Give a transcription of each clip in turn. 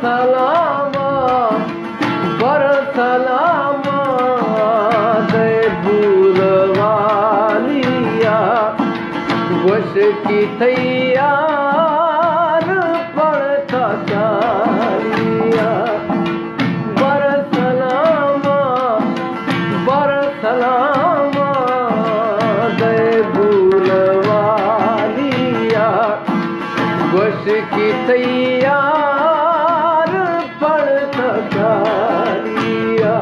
سلام، بر سلام، دے بولوالیا، گوش کی تیار پڑتا چالیا۔ بر سلام، بر سلام، دے بولوالیا، گوش کی تیار پڑتا چالیا۔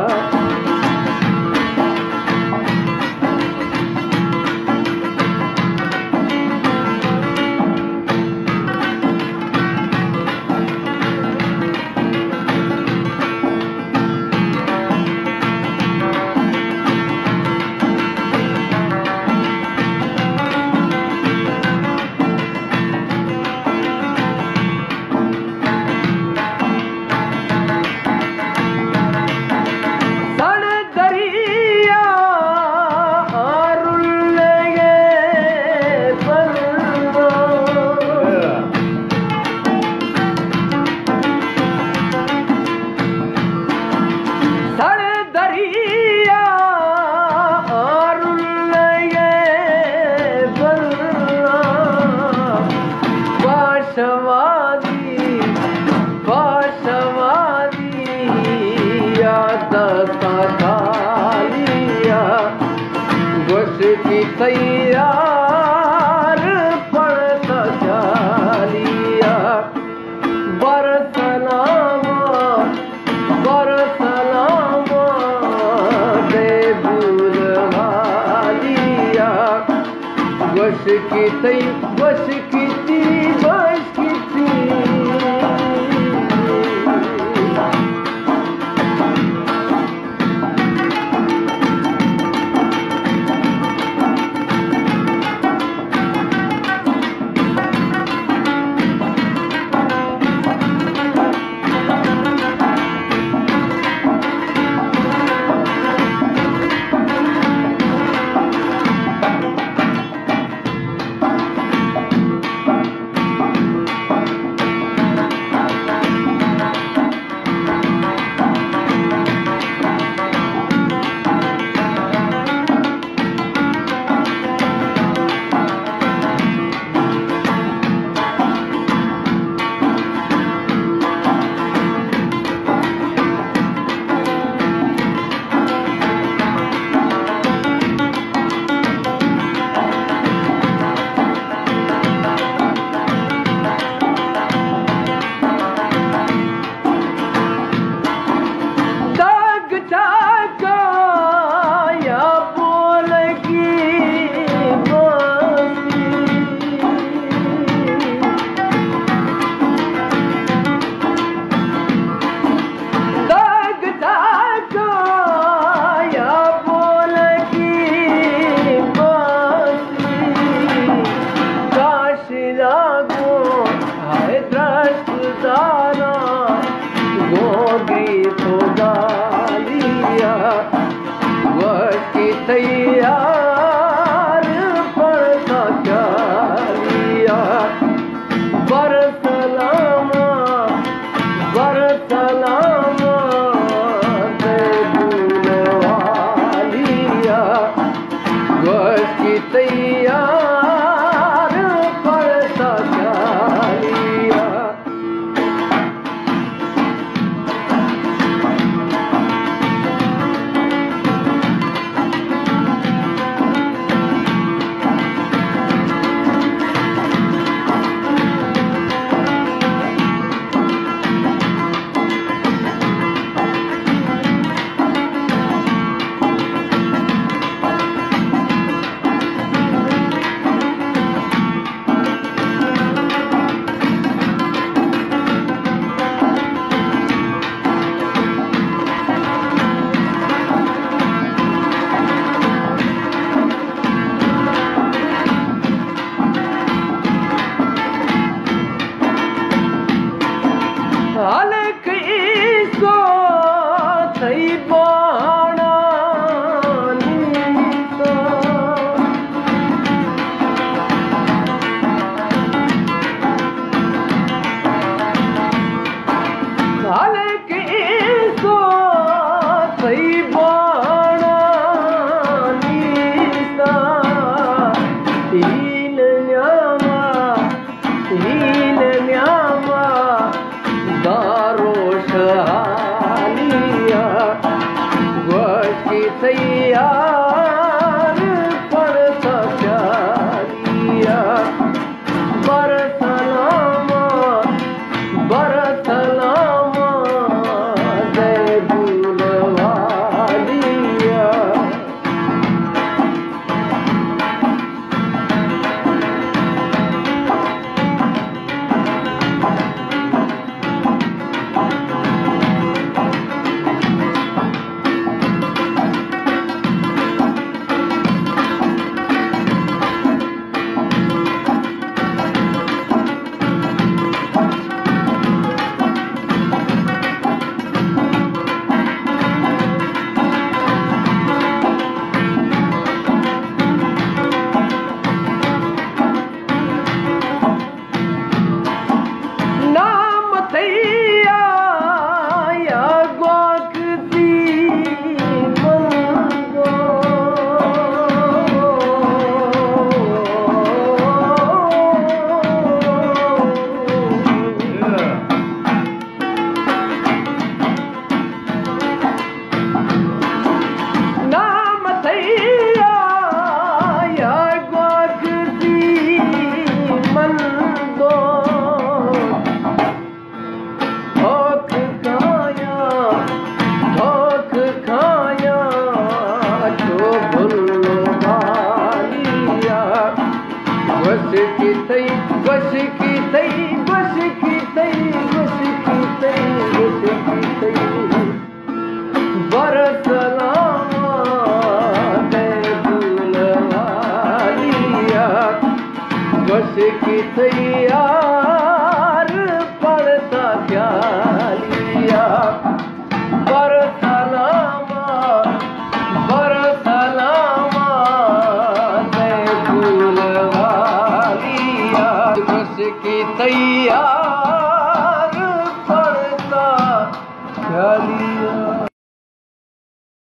سڑ دریا آرلگے پروا۔ سڑ دریا آرلگے بلا، پاشوادی، پاشوادی، یا دستا کالیا، گوش کی تیار پڑتا چالیا۔ بر سلام، بر سلام، دے بولوالیا، گوش کی تئی، گوش کی تی، گوش کی تی۔ دگ ٹاکا یا پولکی بانسی۔ دگ ٹاکا یا پولکی بانسی۔ کاش لاگو ہائے درشت دارا، گوگی تو دالیا، وشکی تیار پڑتا چالیا۔ بر سلام، بر سلام، دے بولوالیا، گوشت کی تیار پڑتا چالیا۔ تیار پڑتا خیالیا، بر سلاما، بر سلاما، تے پھول والیا، بس کی تیار